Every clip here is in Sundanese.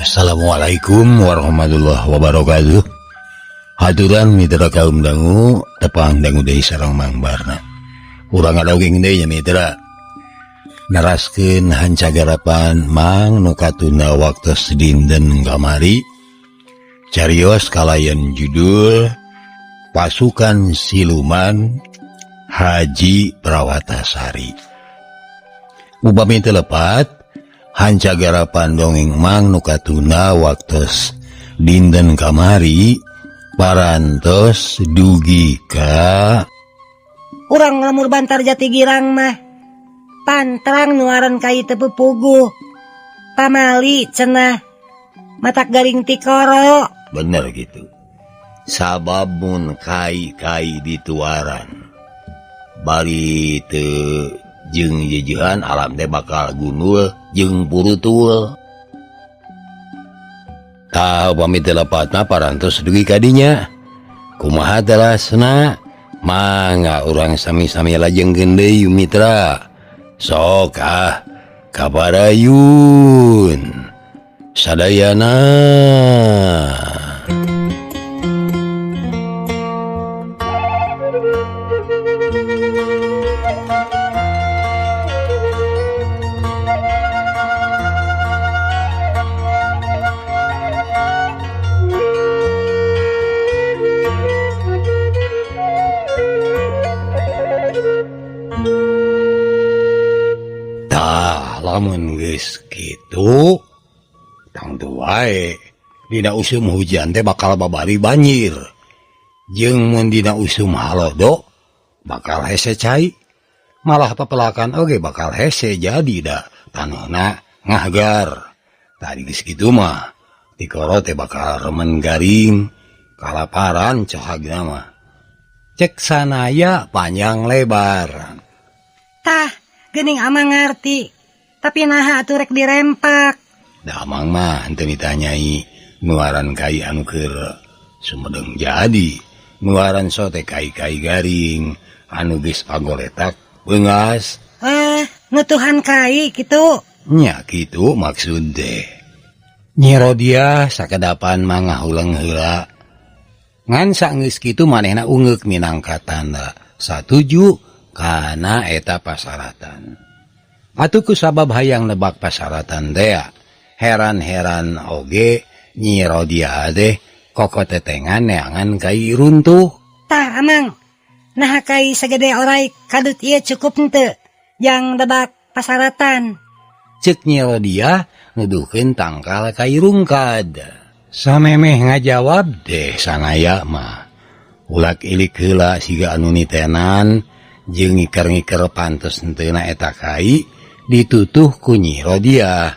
Assalamualaikum warahmatullahi wabarakatuh. Haturan mitra kaum dangu tepang dangu deui sareng Mang Barna. Urang ngadogeng deui nya mitra. Neraskeun hancagarapan Mang nu katunda waktos dinten kamari. Carios kalayan judul Pasukan Siluman Haji Prawatasari. Upami teu lepat hancagarapan dongeng Mang nu katunda waktos dinten kamari parantos dugi ka urang lemur Bantar Jati Girang mah pantrang nuaran kai teu puguh pamali cenah matak garing tikoro. Bener gitu. Sabab mun kai-kai dituaran bari teu jeung jejehan alam teh bakal gundul jeung purutul. Tah upami teu lepatna parantos dugi ka dinya. Kumaha telasna? Mangga urang sami-sami lajengkeun deui mitra. Sok ah kabarayun. Sadayana. Tah lamun geus kitu tangtu wae dina usum hujan teh bakal babari banjir. Jeung mun dina usum halodo bakal hese cai. Malah pepelakan oge bakal hese jadi da tanahna ngahgar. Tadi geus kitu mah tikoro teh bakal remen garing kalaparan cohagna mah. Cek sanaya panjang lebar. Tah geuning amang ngarti tapi naha atuh rek dirempak. Da amang mah henteu ditanyai nuaran kai anu keur sumedeng jadi nuaran sote kai-kai garing anu geus pagoletak beungas. Nutuhan kai kitu. Nya kitu maksud teh. Nyi Rodiah sakedapan mangahuleng heula. Ngan saenggeus kitu manehna ungeuk minangka tanda satuju kana eta pasaratan. Atuh kusabab hayang nebak pasaratan teh heran-heran oge Nyi Rodiah teh kokotetengan neangan kai runtuh. Tah amang, naha kai sagede orai kadut ieu cukup henteu jang debak pasaratan. Ceuk Nyi Rodiah nuduhkeun tangkal kai rungkad. Samemeh ngajawab deh sanaya mah. Ulak ilik heula siga anu nitenan jeung ngiker-ngiker pantes henteuna eta kai ditutuh ku Nyi Rodiah.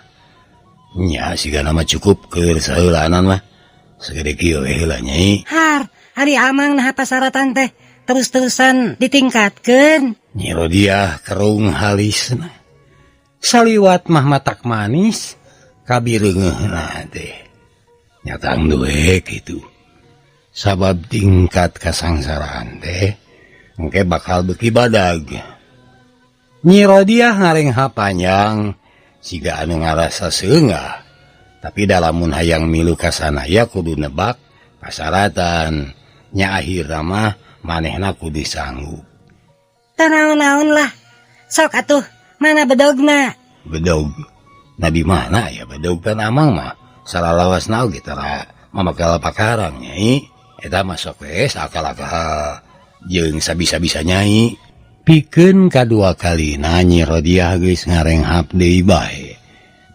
Nya siga nama cukup keur saheulanan mah. Segede kieu we heula nyai. Har, ari amang naha pasaratan teh terus-terusan ditingkatkeun. Nyi Rodiah kerung halisna. Saliwat mah matak manis kabireungeuhna teh. Nyatang duwe kitu. Sabab tingkat kasangsaraan teh engke bakal beuki badag. Nyi Rodiah ngarengha panjang siga anu ngarasa seungah. Tapi dalamun hayang milu ka sanaya kudu nebak pasaratan. Nya akhirna mah manehna kudu sanggup. Teu naon-naon lah. Sok atuh mana bedogna? Bedog. Nah di mana ya bedog kan amang mah salalawasna oge tara mamakal pakarang nyai. Eta mah sok we saakal-akal jeung sabisa-bisa nyai. Pikeun kadua kalina Nyi Rodiah geus ngarenghap deui bae.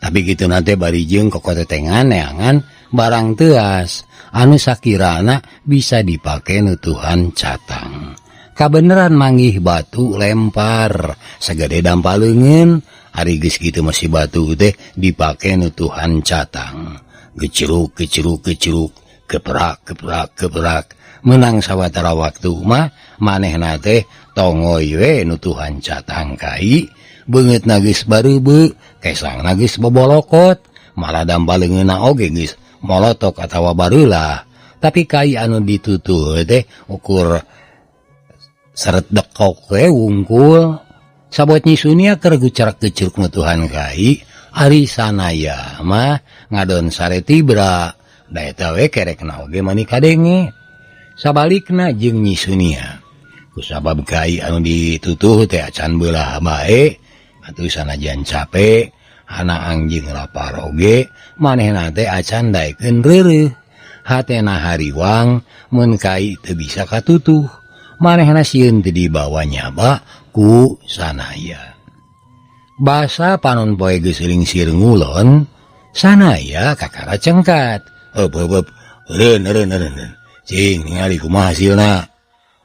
Tapi kitu na teh bari jeung kokotetengan neangan barang teuas anu sakirana bisa dipake nutuhan catang. Kabeneran manggih batu lempar sagede dampa leungeun. Ari geus kitu mah si batu teh dipake nutuhan catang. Geceruk geceruk geceruk keperak keperak keperak. Menang sawatara waktu mah manehna teh tongoy we nutuhan catang kai. Beungeut na geus bareubeu, kesangna geus bobolokot, malah dampa leungeunna oge geus molotok atawa bareulah. Tapi kai anu ditutuh teh ukur seret dekok we wungkul. Sabot Nyi Sunia keur gucarak-gecruk nutuhan kai, Ari Sanaya mah ngadon sare tibra da eta we kerekna oge mani kadenge. Sabalikna jeung Nyi Sunia. Kusabab kai anu ditutuh teh acan beulah bae atuh sanajan cape hanaang jeung lapar oge manehna teh acan daekeun reureuh. Hatena hariwang mun kai teu bisa katutuh. Manehna sieun teu dibawa nyaba ku Sanaya. Basa panon poe geus lingsir ngulon, Sanaya kakara cengkat. Heup heup heup, eureun eureun eureun. Cing ningali kumaha hasilna.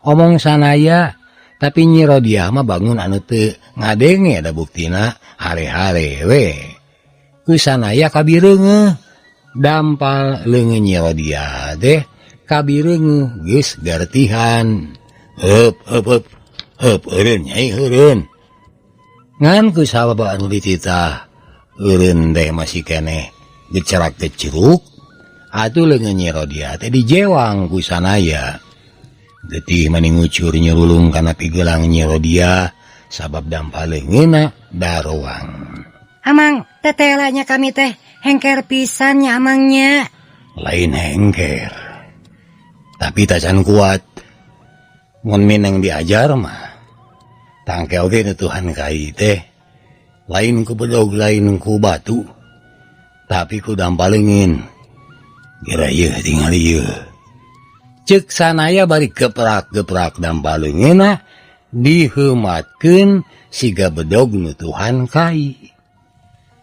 Omong Sanaya, tapi Nyi Rodiah mah bangun anu teu ngadenge da buktina hare-hare we. Ku Sanaya kabireungeuh. Dampal leungeun Nyi Rodiah teh kabireungeuh geus gartihan. Heup heup heup heup eureun nyai eureun. Ngan ku sabab anu dititah eureun teh masih keneh gecerak geceruk atuh leungeun Nyi Rodiah teh dijewang ku Sanaya. Getih mani ngucur nyurulung kana pigelang Nyi Rodiah sabab dampal leungeunna daroang. Amang tetelanya kami teh hengker pisan nya amangnya. Lain hengker. Tapi tacan kuat. Mun mineng diajar mah. Tangke oge nutuhan kai teh. Lain ku bedog lain ku batu. Tapi ku dampal leungeun. Geura ieu tingali ieu. Ceuk Sanaya bari geprak-geprak dampal leungeunna diheumatkeun siga bedog nutuhan kai.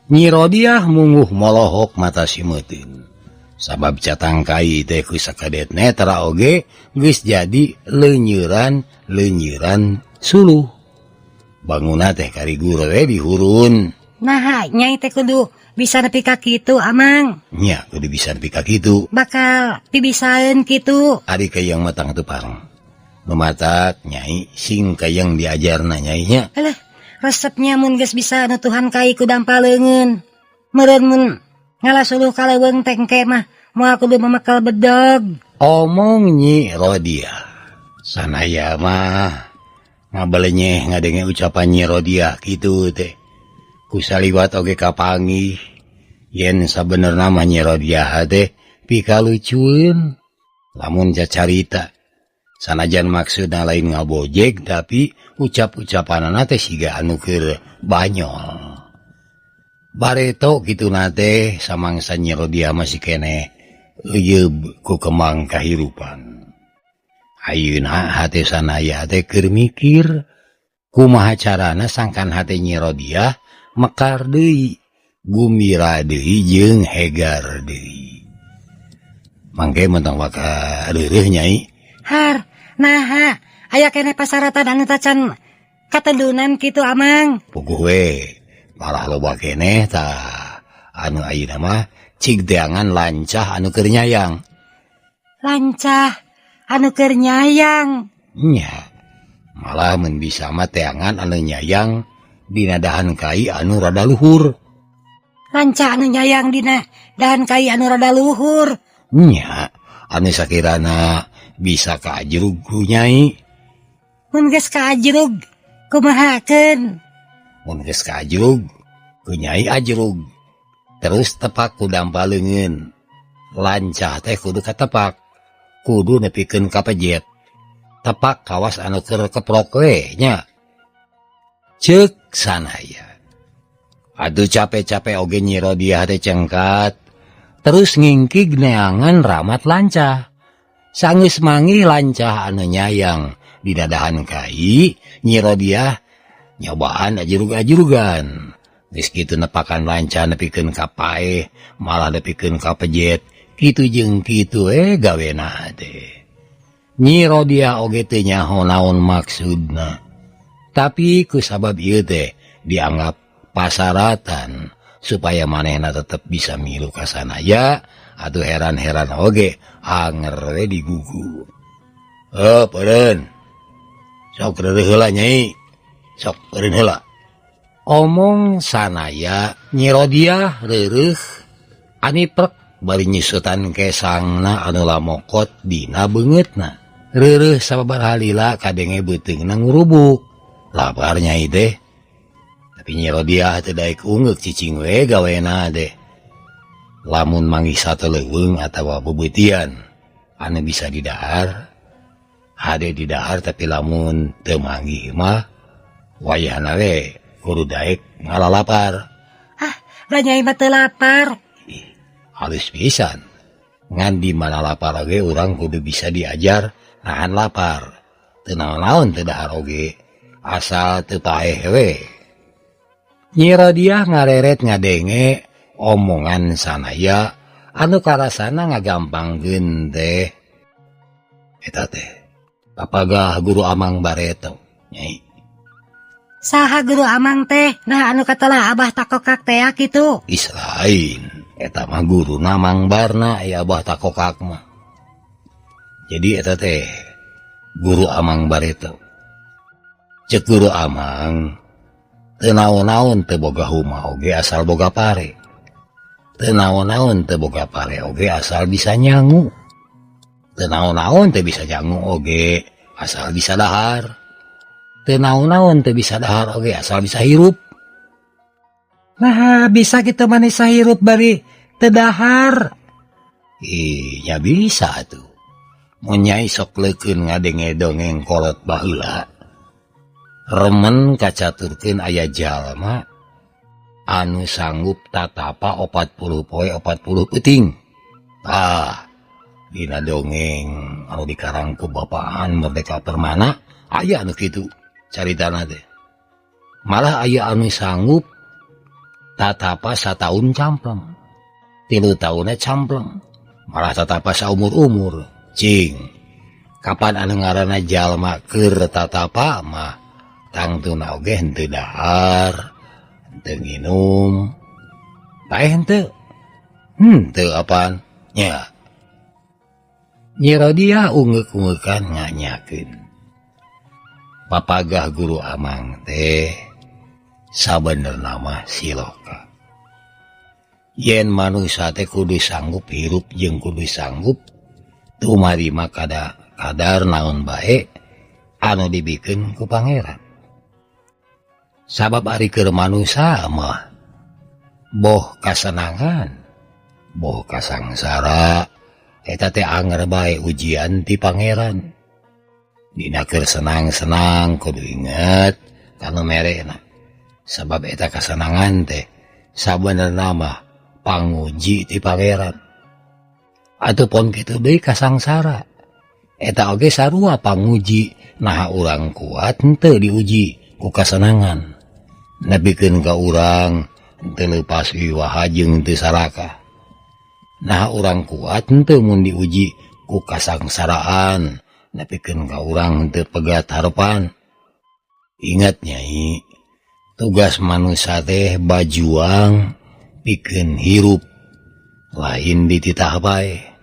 Nyi Rodiah mungguh molohok mata simeuteun. Sabab catang kai teh ku sakadet netra oge geus jadi leunyiran-leunyiran suluh. Bangunna teh karigur we dihurun. Naha nyai teh kudu bisa nepi ka kitu amang. Nya kudu bisa nepi ka kitu. Bakal pibisaeun kitu. Ari kayang matang tepang. Nu matak nyai sing kayang diajarna nyai nya. Alah, resepnya mun geus bisa nutuhan kai ku dampal leungeun. Meureun mun ngalasuluh ka leuweung teh engke mah moal kudu mamekal bedog. Omong Nyi Rodiah. Sanaya mah ngabalenyeh ngadenge ucapan Nyi Rodiah kitu teh. Ku saliwat oge kapanggih yen sabenerna mah Nyi Rodiah teh pikalucueun. Lamun cacarita sanajan maksudna lain ngabojeg tapi ucap-ucapanana teh siga anu keur banyol. Bareto kituna teh samangsa Nyi Rodiah masih keneh euyeub ku kemang kahirupan. Ayeuna hate Sanaya teh keur mikir kumaha carana sangkan hate Nyi Rodiah mekar deui, gumira deui jeung hegar deui. Mangke mentang waka reureuh nyai. Har, naha aya keneh pasaratan anu tacan katendunan kitu amang. Puguh we, malah loba keneh tah anu ayeuna mah cig teangan lancah anu keur nyayang. Lancah anu keur nyayang. Nya, malah mun bisa mah teangan anu nyayang dina dahan kai anu rada luhur. Lancah anu nyayang dina dahan kai anu rada luhur. Nya, anu sakirana bisa kaajrug ku nyai. Mun geus kaajrug kumahakeun? Mun geus kaajrug ku nyai ajrug. Terus tepak ku dampal leungeun. Lancah teh kudu katepak. Kudu nepikeun ka pejet. Tepak kawas anu keur keprok we nya. Ceuk Sanaya. Aduh capek-capek oge Nyi Rodiah teh cengkat. Terus ngingkig neangan ramat lancah. Sanggeus manggih lancah anu nyayang dina dahan kai, Nyi Rodiah nyobaan ajrug-ajrugan. Geus kitu nepakan lancah nepikeun ka paeh, malah nepikeun ka pejet. Kitu jeung kitu gawena teh. Nyi Rodiah oge teu nyaho naon maksudna. Tapi ku sabab ieu teh dianggap pasaratan supaya manehna tetep bisa milu ka Sanaya, atuh heran-heran oge anger we digugu. Heup eureun. Sok reureuh heula nyai. Sok eureun heula. Omong Sanaya Nyi Rodiah reureuh ani prek bari nyusutan kesangna anu lamokot dina beungeutna. Reureuh sababar halila kadenge beuteungna ngurubuk. Lapar nyai teh. Tapi Nyi Rodiah teu daek ungeuk cicing we gawena teh. Lamun manggih sate leuweung atawa beubeutian anu bisa didahar, hade didahar tapi lamun teu manggih mah wayahna we kudu daek ngalalapar. Ah, da Nyai mah teu lapar. Ih, halus pisan. Ngan di mana lapar oge urang kudu bisa diajar nahan lapar. Teu naon-naon teu dahar oge, asal teu paeh we. Nyi Rodiah ngareret ngadenge omongan sanaya anu karasana ngagampangkeun teh. Eta teh papagah guru Amang Bareto. Nyai. Saha guru Amang teh? Nah anu katelah Abah takokak teh kitu. Is lain, eta mah guruna Mang Barna ya Abah takokak mah. Jadi eta teh guru Amang Bareto. Cek guru Amang teu naon-naon teu boga huma oge asal boga pare. Teu naon-naon teu boga pare oge asal bisa nyangu. Teu naon-naon teu bisa nyangu oge asal bisa dahar. Teu naon-naon teu bisa dahar oge asal bisa hirup. Nah, bisa kitu manisa hirup bari teu dahar. Ih, nya bisa atuh. Mun Nyai sok leukeun ngadenge dongeng kolot baheula. Remen kacaturkeun aya jalma anu sanggup tatapa 40 poe 40 peuting. Tah, dina dongeng anu dikarang ku Bapaan Merdeka Permana aya anu kitu caritana teh. Malah aya anu sanggup tatapa sataun campleng, 3 taunna campleng, malah tatapa saumur-umur. Cing, kapan anu ngaranna jalma keur tatapa mah tangtuna oge henteu dahar, henteu nginum, paeh henteu. Henteu apaan? Nya. Nyi Rodiah ungeuk-ungeukan nganyakeun. Papagah guru Amang teh sabenerna mah siloka. Yen manusa teh kudu sanggup hirup jeung kudu sanggup tumarima kadar naon bae anu dibikeun ku Pangeran. Sabab ari keur manusa mah boh kasenangan, boh kasangsara, eta teh anger bae ujian ti Pangeran. Dina keur senang-senang kudu inget kanu merena. Sabab eta kasenangan teh sabenerna mah panguji ti Pangeran. Atuh pon kitu deui kasangsara. Eta oge sarua panguji, naha urang kuat henteu diuji ku kasenangan. Nepikeun ka urang henteu leupas wiwaha jeung henteu sarakah. Naha urang kuat henteu mun diuji ku kasangsaraan, nepikeun ka urang henteu pegat harepan. Ingat Nyai, tugas manusa teh bajuang pikeun hirup, lain dititah bae.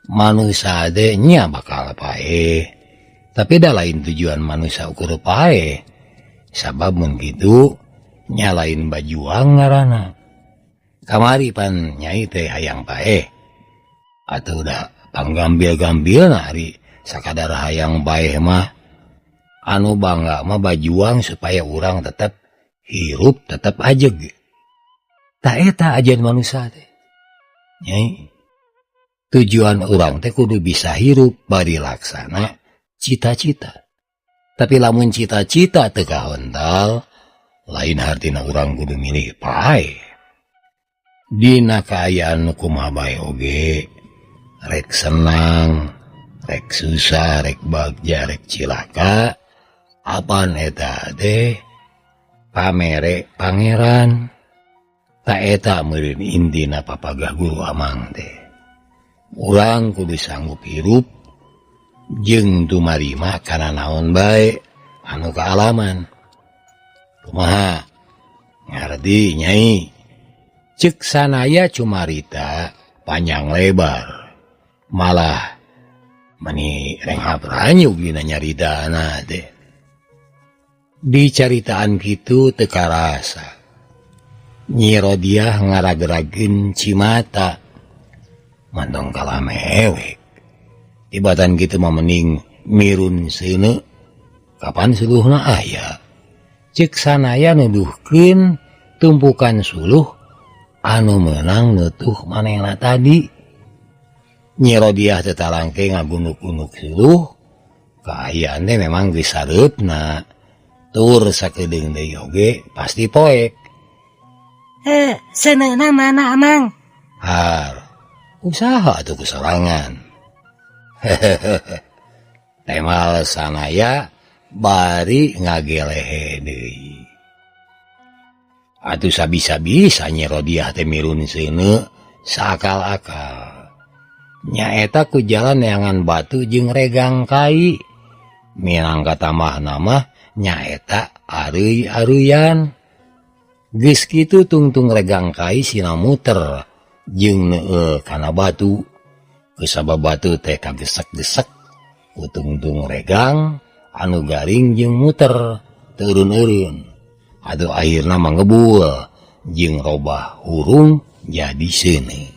Manusa teh nya bakal paeh, tapi da lain tujuan manusa ukur paeh. Sabab mun kitu nya lain bajuang ngaranna. Kamari pan Nyai teh hayang paeh. Atuh da panggambil-gambilna ari sakadar hayang paeh mah. Anu bangga mah bajuang supaya urang tetep hirup, tetep ajeg. Tah eta ajian manusa teh. Nyai, tujuan urang teh kudu bisa hirup bari laksana cita-cita. Tapi lamun cita-cita teu kahontal, lain hartina urang kudu milih paeh. Dina kaayaan nu kumaha bae oge, rek senang, rek susah, rek bagja, rek cilaka, apan eta teh pamere Pangeran. Ta eta meureun intina papagah guru Amang teh. Urang kudu sanggup hirup jeung tumarima kana naon bae anu kaalaman. Kumaha? Ngarti Nyai? Ceuk sanaya cumarita panjang lebar. Malah meni renghap ranyuk dina nyaritana teh. Dicaritaan kitu teu karasa. Nyi Rodiah ngaragrageun cimata. Mantong kalah mewek. Tibatan kitu mah mending mirun seuneu. Kapan suluhna aya? Cek sanaya nuduhkeun tumpukan suluh anu meunang nutuh manehna tadi. Nyi Rodiah teu talangke ngagunuk-gunuk suluh, kaayaan teh memang geus sareupna. Tur sakedeung deui oge pasti poek. Seuneuna mana Amang? Har, usaha atuh ku sorangan. Temal sanaya bari ngagelehe deui. Atuh sabisa-bisa Nyi Rodiah teh mirun seuneu saakal-akal. Nyaeta ku jalan neangan batu jeung regang kai. Minangka tambahna mah nyaeta areuy-areuyan. Geus kitu tungtung regang kai sina muter jeung neueul kana batu. Kusabab batu teh kagesek-gesek ku tungtung regang anu garing jeung muter teu eureun-eureun. Aduh akhirna mah ngebul jeung robah hurung jadi seuneu.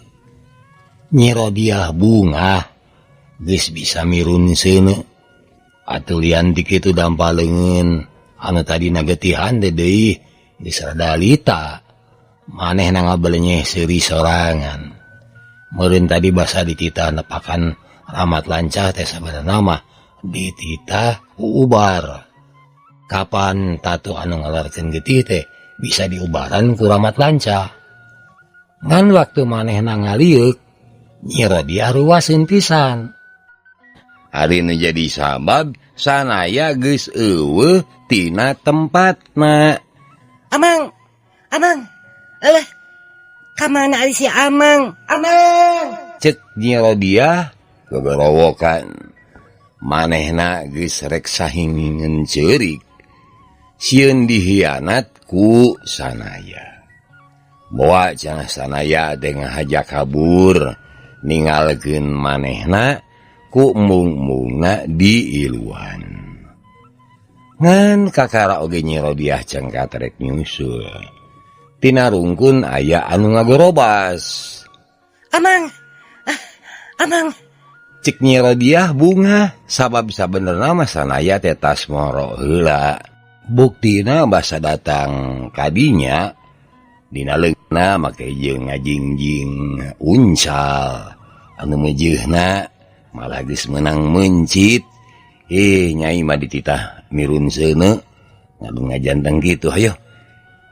Nyi Rodiah bungah geus bisa mirun seuneu. Atuh lian ti kitu dampa leungeun anu tadina getihan teh deui geus rada lita. Manehna ngabelenyeh seuri sorangan. Meureun tadi basa dititah nepakan ramat lancah teh sabenerna mah dititah uubar. Kapan tatu anu ngalarkeun getih teh bisa diubaran ku ramat lancah. Ngan waktu manehna ngalieuk, Nyi Rodiah ruwaseun pisan. Ari nu jadi sabab sanaya geus eueuh tina tempatna. Amang, Amang, eleh, ka mana ari si Amang? Amang! Cek Nyi Rodiah gogorowokan. Manehna geus rek sahingingeun ceurik. Sieun dihianat ku sanaya. Boa cenah sanaya teh ngahaja kabur ningalkeun manehna ku embung-embungna diiluan. Ngan kakara oge Nyi Rodiah cengkat rek nyusul. Tina rungkun aya anu ngagorobas. Amang, Amang. Cek Nyi Rodiah bungah sabab sabenerna mah sanaya teh tas moro heula. Buktina basa datang kadinya dina leungna make jeung ngajingjing uncal anu meujeuhna malah geus meunang meuncit. Nyai mah dititah mirun seuneu ngadu ngajanteng kitu hayo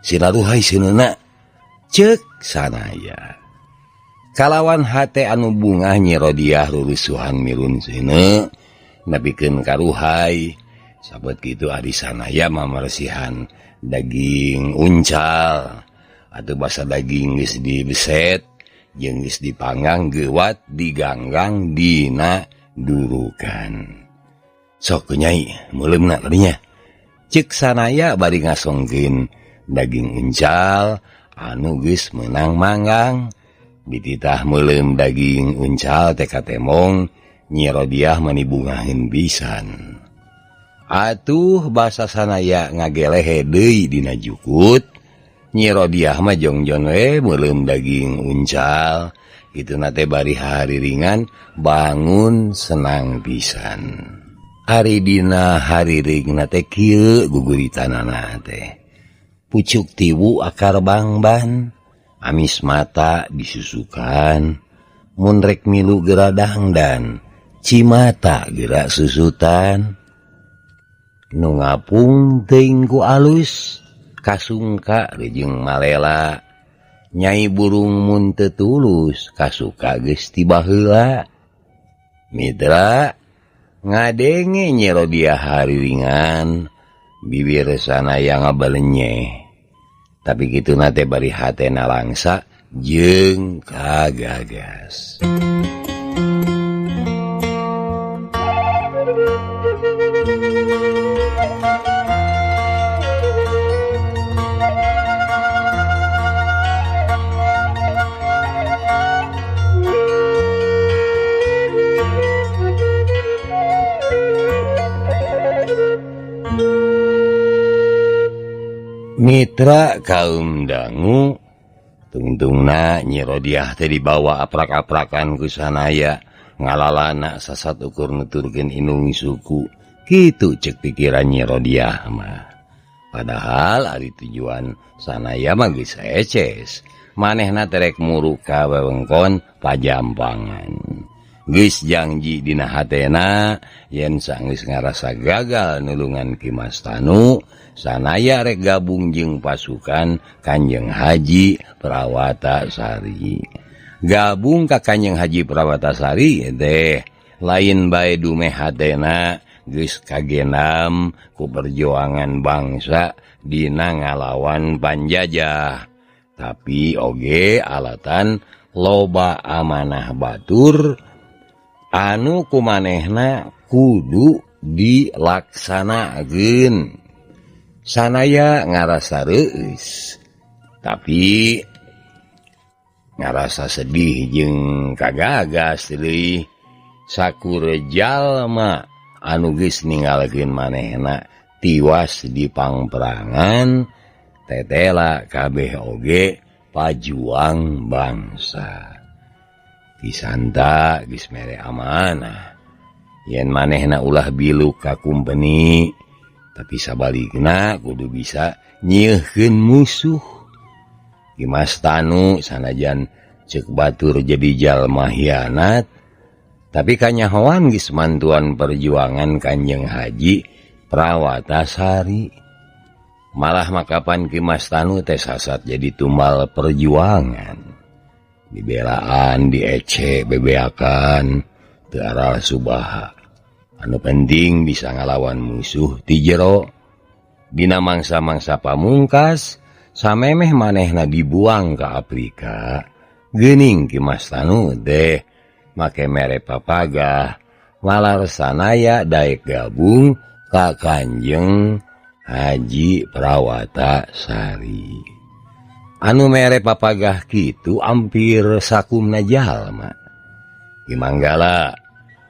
sila ruhai seuneuna ceuk sanaya. Kalawan hate anu bungah Nyi Rodiah rurusuhan mirun seuneu nepikeun ka ruhai. Sabet kitu ari sanaya mah meresihan daging uncal atau basa daging geus dibeset jeung geus dipanggang geuwat diganggang dina durukan. Sok nyai meuleumna tadinya. Ceuk sanaya bari ngasongkeun daging uncal anu geus meunang manggang. Dititah meuleum daging uncal teh katemong Nyi Rodiah mani bungaheun pisan. Atuh basa sanaya ngagelehe deui dina jukut. Nyi Rodiah mah jongjon we meuleum daging uncal. Kituna teh bari hariringan bangun senang pisan. Ari dina hariringna teh kieu guguritanana teh. Pucuk tiwu akar bangban, amis mata disusukan, mun rek milu geura dangdan, cimata geura susutan. Nu ngapung teuing ku alus, kasungka jeung malela. Nyai burung mun teu tulus, kasuka geus ti baheula. Mitra ngadenge Nyi Rodiah hariringan, bibir sanaya ngabalenye. Tapi kituna teh bari hatena langsa jeung kagagas. Mitra kaum dangu tungtungna Nyi Rodiah teh dibawa aprak-aprakan ku sanaya ngalalana sasat ukur nuturkeun indung suku. Kitu cek pikiran Nyi Rodiah mah. Padahal ari tujuan Sanaya mah geus eces, manehna teh rek muru ka wewengkon Pajampangan. Geus janji dina hatena yen sanggeus ngarasa gagal nulungan Ki Mas Tanu, Sanaya rek gabung jeung pasukan Kanjeng Haji Prawatasari. Gabung ka Kanjeng Haji Prawatasari teh lain bae dumeh hatena geus kagenam ku perjuangan bangsa dina ngalawan panjajah, tapi oge alatan loba amanah batur anu kumanehna kudu dilaksanakeun. Sanaya ngarasa reueus, tapi ngarasa sedih jeung kagagas deui sakur jalma anu geus ninggalkeun manehna tiwas di pangperangan tetela kabeh oge pajuang bangsa. Ki Santa geus mere amanah yen manehna ulah bilu ka kumpeni, tapi sabalikna kudu bisa nyieuhkeun musuh. Ki Mas Tanu sanajan ceuk batur jadi jalma hianat, tapi kanyahoan geus mantuan perjuangan Kanjeng Haji Prawatasari. Malah makapan Ki Mas Tanu teh sasat jadi tumbal perjuangan. Dibelaan, diece, bebeakan, teu aral subaha. Anu penting bisa ngalawan musuh ti jero. Dina mangsa-mangsa pamungkas, samemeh manehna dibuang ka Afrika. Geuning Ki Mas Tanu teh make mere papagah, malar Sanaya daek gabung ka Kanjeng Haji Prawatasari. Anu mere papagah kitu ampir sakumna jalma. Ki Manggala,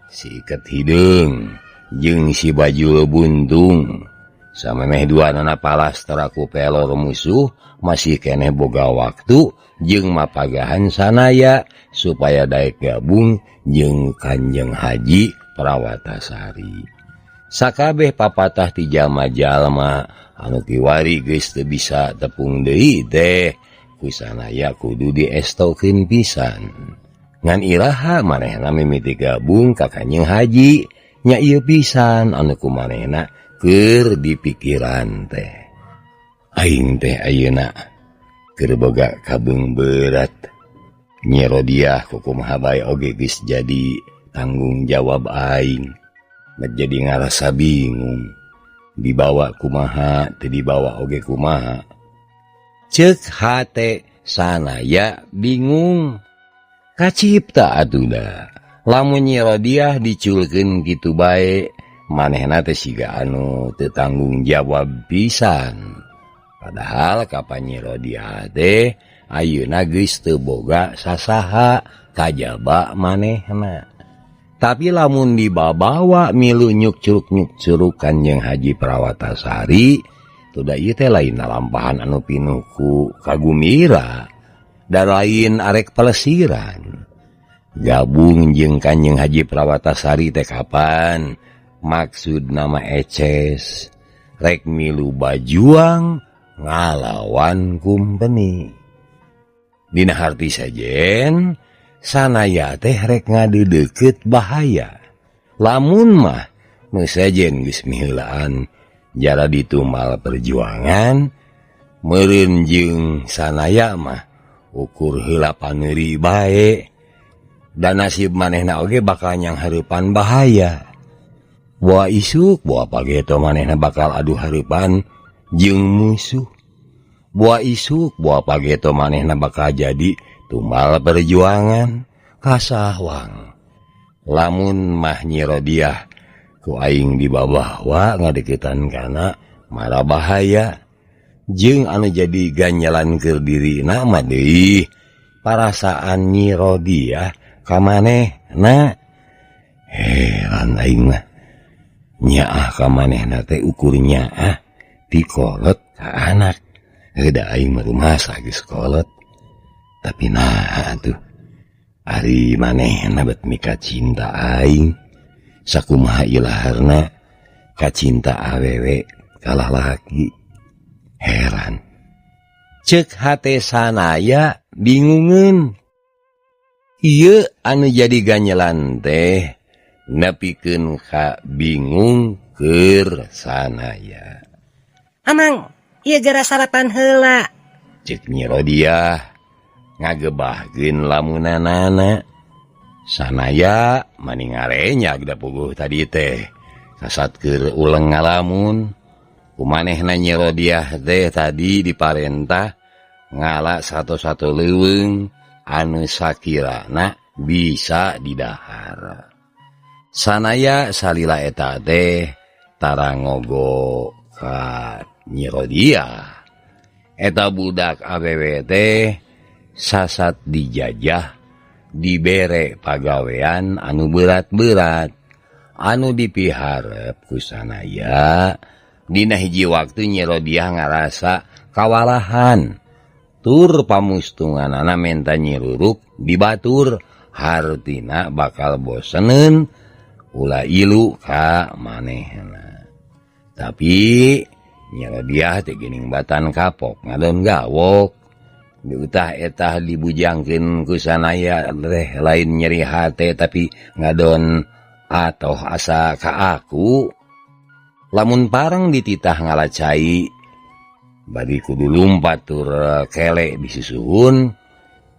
si Iket Hideung jeung si Bajul Buntung samemeh duanana palastra ku pelor musuh masih keneh boga waktu jeung mapagahan Sanaya supaya daek gabung jeung Kanjeng Haji Prawatasari. Sakabeh papatah ti jalma-jalma anu kiwari geus teu bisa tepung deui teh ku Sanaya kudu diestokeun pisan. Ngan iraha manehna mimiti gabung ka Kanjeng Haji nya ieu pisan anu ku manehna keur dipikiran teh. Aing teh ayeuna keur boga kabeung berat. Nyi Rodiah kukumaha bae oge geus jadi tanggung jawab aing. Jadi ngarasa bingung dibawa kumaha teu dibawa oge kumaha. Ceuk hate Sanaya bingung. Kacipta atuh da lamun Nyi Rodiah diculkeun kitu bae manehna teh siga anu teu tanggung jawab pisan. Padahal kapan Nyi Rodiah teh ayeuna geus teu boga sasaha kajaba manehna. Tapi lamun dibabawa milu nyuk-curuk-nyuk-curuk Kanjeng Haji Prawatasari, tuh da ieu teh lain lampahan anu pinuh ku kagumira, da lain arek pelesiran. Gabung jeung Kanjeng Haji Prawatasari teh kapan? Maksud nama eces rek milu bajuang ngalawan kumpeni. Dina harti sejen Sanaya teh rek ngadeudeut bahaya. Lamun mah nu sejen geus miheulaan jara ditumal perjuangan, meureun jeung Sanaya mah ukur heula paneuri bae. Dan nasib manehna oge bakal nyanghareupan bahaya. Boa isuk boa pageto manehna bakal adu hareupan jeung musuh. Boa isuk boa pageto manehna bakal jadi tumbal perjuangan kasahwang. Lamun mah Nyi Rodiah ku aing dibabawa ngadeukeutan kana mara bahaya. Jeung anu jadi ganjalan keur dirina mah deui parasaan Nyi Rodiah ka manehna. Heran aing mah nyaah ka manehna teh ukur nyaah ti kolot ka anak. Heuda aing mah rumasa geus kolot. Tapi nah atuh ari manehna bet mika cinta aing. Sakumaha ilaharna kacinta awewe kalah laki. Heran, cek hate sanaya bingungeun. Ieu anu jadi ganyelan teh nepikeun ka bingung keur sanaya. Amang, ieu geura sarapan heula. Cek Nyi Rodiah ngagebahkeun lamunanana. Sanaya mani ngarenyak da puguh tadi teh sasat keur uleng ngalamun. Kumanehna Nyi Rodiah teh tadi diparentah ngala satu-satu leuweung anu sakirana bisa didahar. Sanaya salila eta teh tara ngogo ka Nyi Rodiah. Eta budak awewe teh sasat dijajah, dibere pagawean anu berat-berat anu dipiharep ku sanaya. Dina hiji waktu Nyi Rodiah ngarasa kawalahan, tur pamustunganana menta Nyi Ruruk dibatur, hartina bakal boseneun ulah ilu ka manehna. Tapi Nyi Rodiah teh geuning batan kapok ngadon gawok. Diutah etah dibujangkeun ku sanaya teh lain nyeri hate tapi ngadon atoh asa ka aku. Lamun pareng dititah ngalacai bari kudu lumpat tur kelek disusuhun,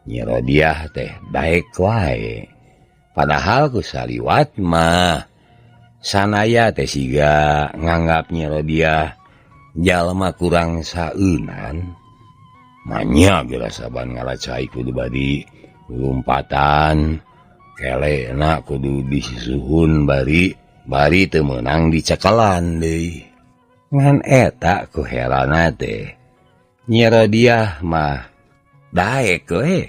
Nyi Rodiah teh daek wae. Padahal ku saliwat mah sanaya teh siga nganggap Nyi Rodiah jalma kurang saeunan. Manya geura saban ngalacai kudu bari lompatan kelekna kudu disusuhun bari bari teu meunang dicekelan deui. Ngan eta ku herana teh Nyi Rodiah mah daek we.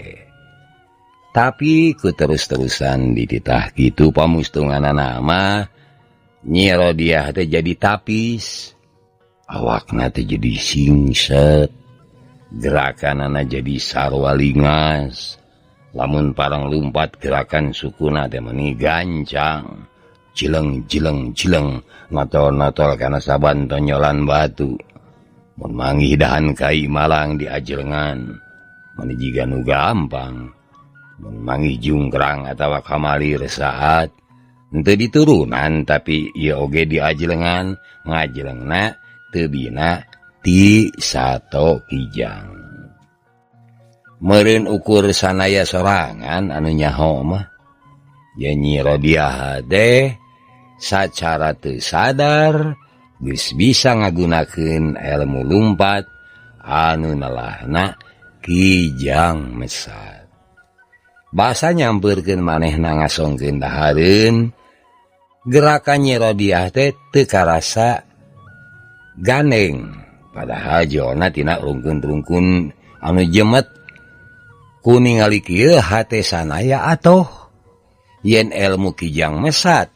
Tapi ku terus-terusan dititah kitu pamustunganana mah Nyi Rodiah teh jadi tapis, awakna teh jadi singset, gerakanana jadi sarwa lingas. Lamun parang lumpat gerakan sukuna teh meuni gancang, cileng cileng cileng, notol-notol kana saban tonyolan batu. Mun manggih dahan kai malang diajelengan meuni jiga nu gampang. Mun manggih jungkrang atawa kamalir saat henteu diturunan tapi ieu oge diajelengan, ngajelengna teu bina ti sato kijang. Meureun ukur sanaya sorangan anu nyaho mah ye Nyi Rodiah teh sacara teu sadar geus bisa ngagunakeun ilmu lumpat anu nelahna kijang mesat. Basa nyampeurkeun manehna ngasongkeun dahareun, gerakan Nyi Rodiah teh teu karasa gandeng. Padahal jona tina rungkun-rungkun anu jemet. Ku ningali kieu hate sanaya atoh yen ilmu kijang mesat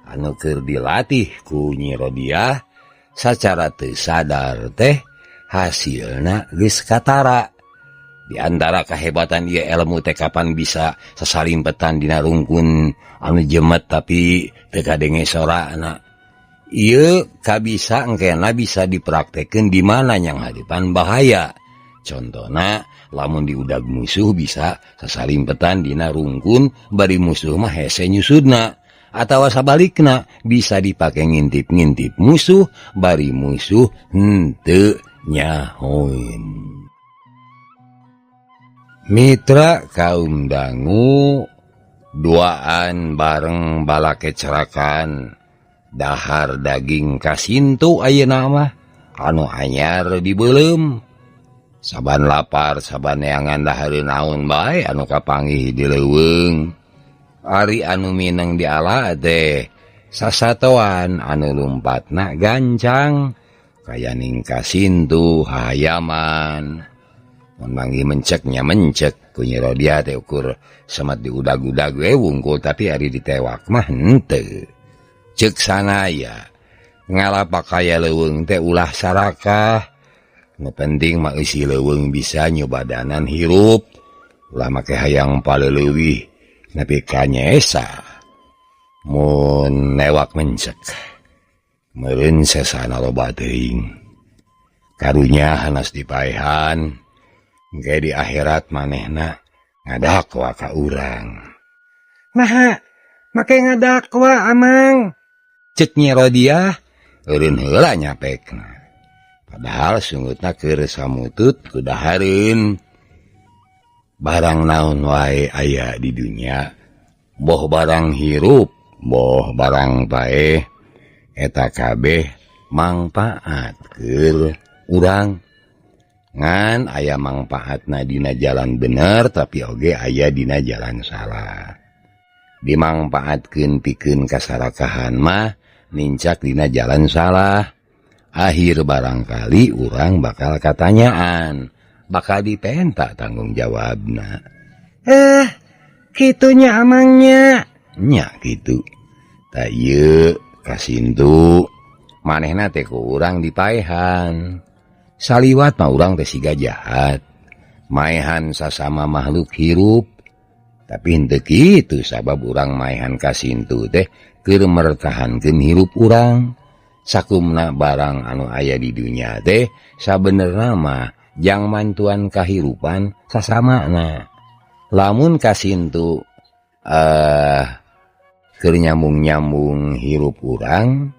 anu keur dilatih ku Nyi Rodiah sacara teu sadar teh hasilna geus katara. Di antara kehebatan ieu ilmu teh kapan bisa sasalimpetan dina rungkun anu jemet tapi teu kadenge sorana. Ieu kabisa engkena bisa dipraktekeun di mana yang hadapan bahaya. Contohna lamun diudag musuh bisa sasalimpetan dina rungkun bari musuh mah hese nyusudna, atawa sabalikna bisa dipake ngintip-ngintip musuh bari musuh henteu nyahoeun. Mitra kaum dangu duaan bareng balakecerakan dahar daging kasintu ayeuna mah anu anyar dibeuleum. Saban lapar saban neangan dahareun naon bae anu kapanggih di leuweung. Ari anu mineng diala teh sasatoan anu lumpatna gancang kaya ning kasintu hayaman. Mun manggih menceknya mencek ku Nyi Rodiah teh ukur semet diudag-udag we wungkul tapi ari ditewak mah henteu. Cek sanaya ngalapak kaya leuweung teh ulah sarakah. Nu penting mah eusi leuweung bisa nyobadanan hirup, ulah make hayang paleuwih nepi ka nyaesa. Mun newak mencek meureun sesana loba teuing. Karunya hanas dipaehan engke di akhirat manehna ngadakwa ka urang. Naha make ngadakwa Amang? Cek Nyi Rodiah eureun heula nyapekna. Padahal sungutna keur samutut ku dahareun. Barang naon wae aya di dunya, boh barang hirup, boh barang paeh, eta kabeh mangpaat keur urang. Ngan aya mangpaatna dina jalan bener tapi oge aya dina jalan salah. Dimangpaatkeun pikeun kasarakahan mah nincak dina jalan salah. Akhir barangkali urang bakal katanyaan, bakal dipenta tanggung jawabna. Kitunya Amangnya. Nya kitu. Ta ieu kasintu manehna teh ku urang dipaehan. Saliwat mah urang teh siga jahat, maehan sasama makhluk hirup. Tapi henteu kitu sabab urang maehan kasintu teh keur mertahankeun hirup urang. Sakumna barang anu aya di dunya teh sabenerna mah jang mantuan kahirupan sasamana. Lamun kasintu keur nyambung-nyambung hirup urang,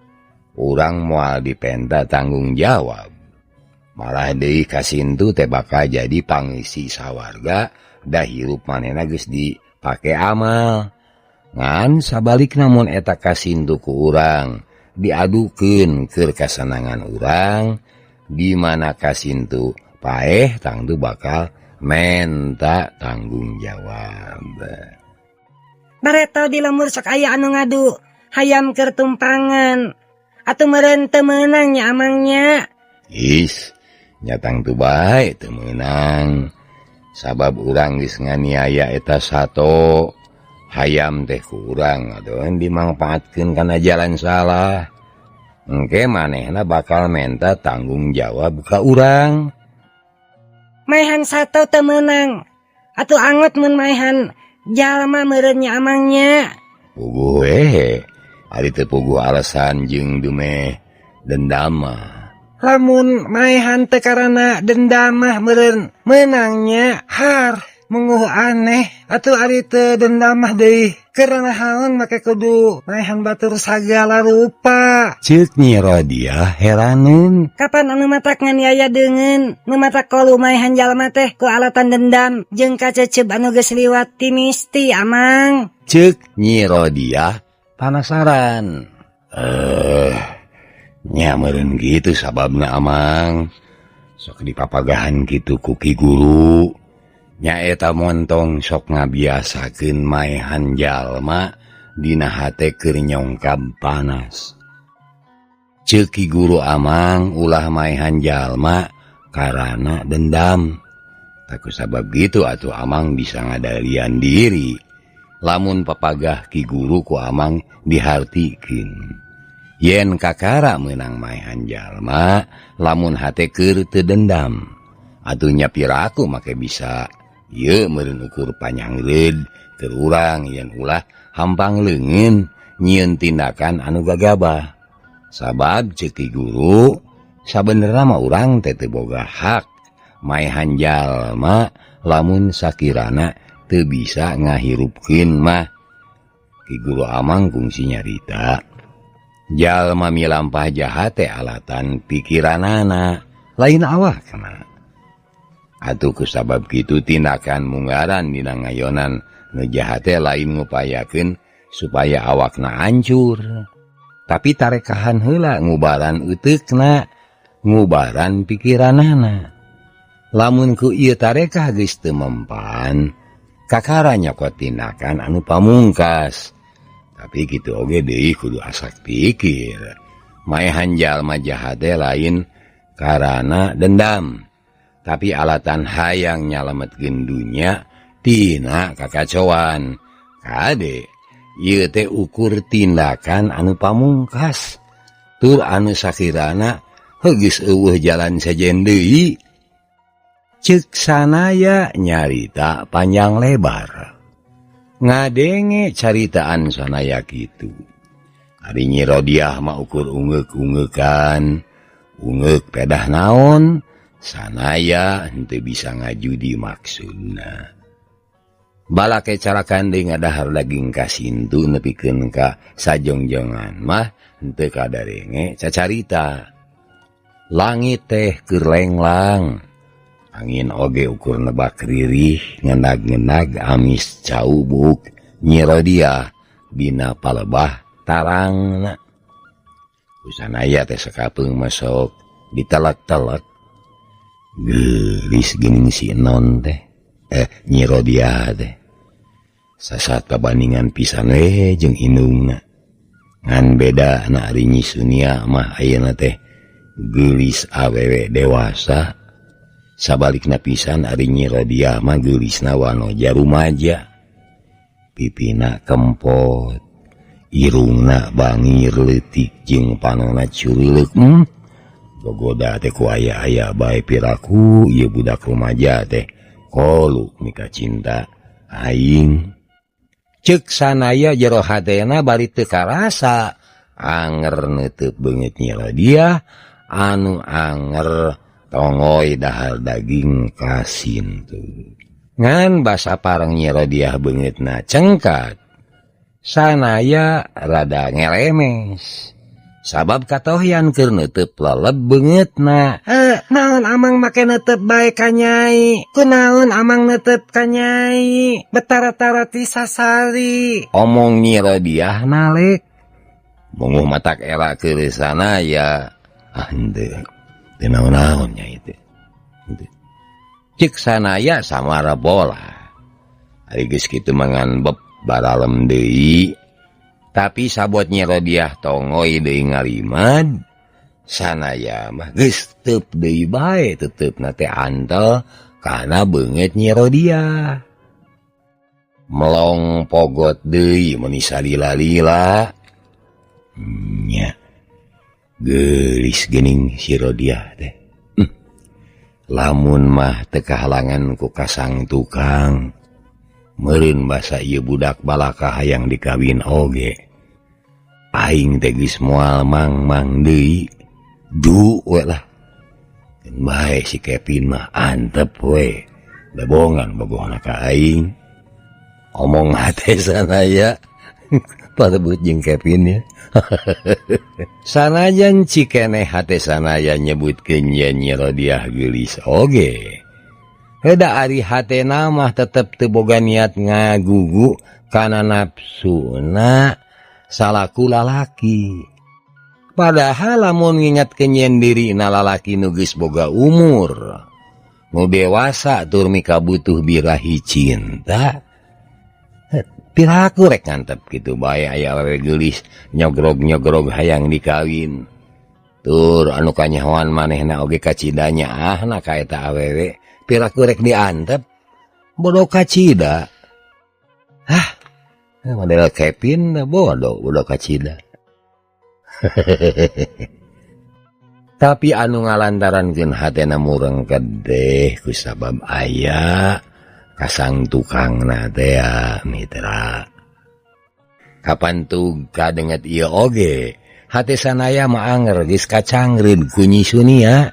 urang moal dipenta tanggung jawab. Malah deui kasintu teh bakal jadi pangisi sawarga da hirup manehna geus dipake amal. Ngan sabalikna mun eta kasintu ku urang diadukeun keur kasenangan urang, di mana kasintu paeh tangtu bakal menta tanggung jawab. Bareto di lembur sok aya anu ngadu hayam keur tumpangan atuh meureun teu meunang nya Amangnya. Is nya tangtu bae teu meunang sabab urang geus nganiaya eta sato hayam teh ku urang aduh dimangpaatkeun kana jalan salah. Engke manehna bakal menta tanggung jawab ka urang. Maehan sato teu meunang atuh angot mun maehan jalma meureun nya Amangnya. Puguh we ari teu puguh alasan jeung dumeh dendam mah. Lamun maehan teu karana dendam mah meureun meunangnya har menguh aneh atuh ari teu dendam mah deui karena haon make kudu maehan batur sagala rupa. Ceuk Nyi Rodiah heraneun. Kapan anu matak nganiaya deungeun nu matak kolu maehan jalma teh ku alatan dendam jeung kaceceb anu geus liwat ti misti Amang. Ceuk Nyi Rodiah panasaran. Nya meureun kitu sababna Amang. Sok dipapagahan kitu ku Ki Guru. Nyaeta montong sok ngabiasakeun maehan jalma dina hate keur nyongkab panas. Ceuk Ki Guru Amang ulah maehan jalma karana dendam. Taku sabab gitu atuh Amang bisa ngadalian diri. Lamun papagah Ki Guru ku Amang dihartikeun. Yen kakara meunang maehan jalma lamun hate keur teu dendam. Atuh nya piraku make bisa ieu meureun ukur panyangreud keur urang yen ulah hampang leungeun nyieun tindakan anu gagabah. Sabab ceuk Ki Guru sabenerna mah urang teh teu boga hak maehan jalma lamun sakirana teu bisa ngahirupkeun mah. Ki Guru Amang kungsi nyarita jalma milampah jahat teh alatan pikiranana lain awakna. Atuh kusabab kitu tindakan munggaran dina ngayonan nu jahat teh lain ngupayakeun supaya awakna hancur, tapi tarekahan heula ngubaran euteukna, ngubaran pikiranana. Lamun ku ieu tarekah geus teu mempan, kakara nyokot tindakan anu pamungkas. Tapi kitu oge deui kudu asak pikir. Maehan jalma jahat teh lain karana dendam, tapi alatan hayang nyalametkeun dunya tina kakacauan. Kade ieu teh ukur tindakan anu pamungkas tur anu sakirana geus eueuh jalan sejen deui. Ceuk sanaya nyarita panjang lebar. Ngadenge caritaan sanaya kitu. Ari Nyi Rodiah mah ukur ungeuk-ungeukan, Ungeuk pedah naon sanaya henteu bisa ngajudi maksudna. Balake carakan deui ngadahar daging kasintu nepikeun ka sajongjongan mah henteu kadarenge cacarita. Langit teh keur lenglang. Angin oge ukur nebak ririh ngenag-ngenag amis caubuk Nyi Rodiah dina palebah tarangna. Ku sanaya teh sakapeung masok ditelek-telek. Geulis geuning si Non teh. Nyi Rodiah teh. Sasat pabandingan pisan we jeung indungna. Ngan beda na ari Nyi Sunia mah ayeuna teh geulis awewe dewasa. Sabalikna pisan ari Nyi Rodiah mah geulisna wanoja rumaja. Pipina kempot, irungna bangir leutik jeung panonna curileuk. Gogoda teh ku aya-aya bae piraku ieu budak rumaja teh. Kolu mika cinta aing. Ceuk sanaya jero hatena bari teu karasa anger neuteub beungeut Nyi Rodiah anu anger tongoy dahar daging kasintu. Ngan basa pareng Nyi Rodiah beungeutna cengkat. Sanaya rada ngelemes. Sabab katohyan keur neuteub leleb beungeutna. Naon amang make neuteub bae ka nyai? Kunaon amang neuteub ka nyai? Betara-tara ti sasari. Omong Nyi Rodiah nalek. Munguh matak era keur sanaya. Ah henteu. Teu naon-naon nyai teh. Henteu. Cek sanaya samara bola. Ari geus kitu mangan beb baralem deui. Tapi sabot Nyi Rodiah tongoy deui ngalimad, sanaya mah geus teup deui bae teteupna teh antel kana beungeut Nyi Rodiah. Melong pogot deui meuni salila-lila. Nya. Geulis geuning si Rodiah teh. Lamun mah teu kahalangan ku kasang tukang. Meureun basa ieu budak balaka hayang dikawin oge. Aing teh geus moal mang-mang deui. Du we lah. Keun bae si Kevin mah antep we. Lebongan bogohna ka aing. Omong hate sanaya parebut jeung Kevin ya. Sanajan cikeneh hate sanaya nyebutkeun yen Nyi Rodiah geulis oge. Heda ari hatena mah tetep teu boga niat ngagugu kana nafsuna salaku lalaki. Padahal lamun ngingatkeun yen dirina lalaki nu geus boga umur, nu dewasa tur mikabutuh birahi cinta, piraku rek ngantep kitu bae aya awewe geulis nyogrog-nyogrog hayang dikawin. Tur anu kanyahoan manehna oge kacida nyaahna ka eta awewe, piraku rek diantep bodoh kacida. Hah, model Kevin bodoh, bodoh kacida. Tapi anu ngalantarankeun hatena mureng kedeh kusabab aya kasang tukangna teh mitra. Kapan tug kadenget ieu oge, hate sanaya mah anger geus kacangreud ku Nyi Sunia.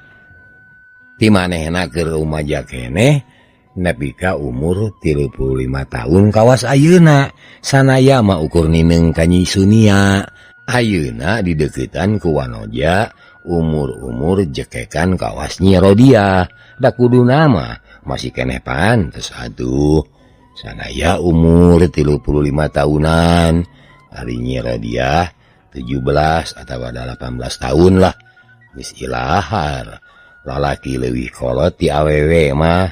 Ti manehna keur rumaja keneh nepi ka umur 35 tahun kawas ayeuna. Sanaya mah ukur nineung ka Nyi Sunia. Ayeuna dideuketan ku wanoja umur-umur jekekan kawas Nyi Rodiah. Da kuduna mah masih keneh pantes atuh. Sanaya umur 35 tahunan, ari Nyi Rodiah 17 atawa 18 tahun lah. Geus ilahar. Lalaki leuwih kolot ti awewe mah.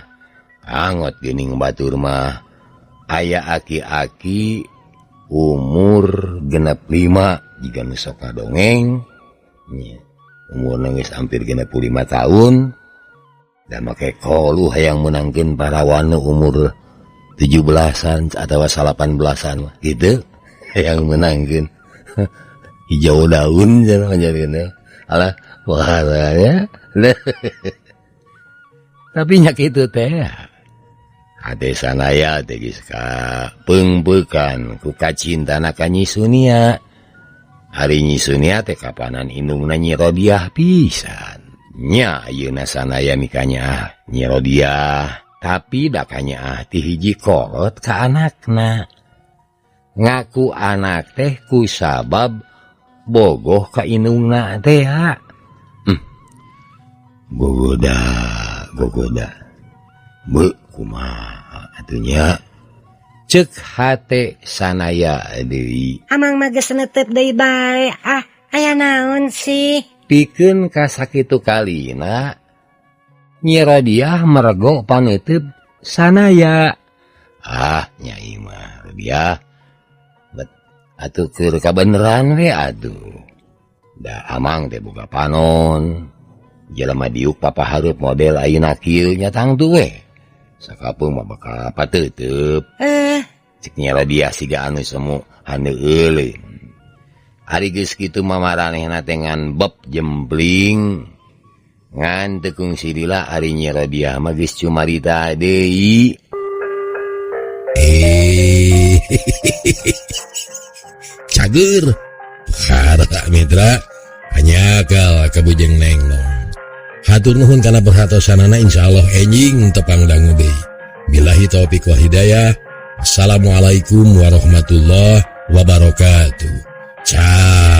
Angot geuning batur mah. Aya aki-aki umur 65 jiga nu sok ngadongeng. Nya, umurna geus hampir 65 tahun. Dan make kolu hayang menangkeun parawan nu umur 17-an atawa 18-an mah gitu. Hayang menangkeun. Hijau daun cenah jadina. Alah, wah ya. Tapi nya kitu teh. Hate sanaya teh geus kapeungpeukan ku kacintana ka Nyi Sunia. Ari Nyi Sunia teh kapanan indungna Nyi Rodiah pisan. Nya ayeuna sanaya mikanyaah Nyi Rodiah tapi da kanyaah ti hiji kolot ka anakna. Ngaku anak teh ku sabab bogoh ka indungna teh ha. Gogoda gogoda. Beuh kumaha atuh nya. Cek hate sanaya deui. Amang mah geus neuteup deui bae ah aya naon sih. Pikeun ka sakitu kalina Nyi Rodiah mergo paneuteub sanaya. Ah Nyai mah Rodiah bet atuh keur kabeneran we atuh. Da amang teh boga panon. Jelema diuk papahareup model ayeuna kieu nya tangtu we. Sakapeung mah bakal pateuteup. Cek Nyi Rodiah siga anu semu haneueuleun. Ari geus kitu mah maranehna teh ngan beb jembling. Ngan teu kungsi lila ari Nyi Rodiah mah geus cumarita deui. Cager. Harta mitra hanyakal kabujeng neng nong. Hatur nuhun kana perhatosanana, insyaallah enjing tepang dangu deui. Billahi taufik wal hidayah. Assalamualaikum warahmatullahi wabarakatuh. Ciao.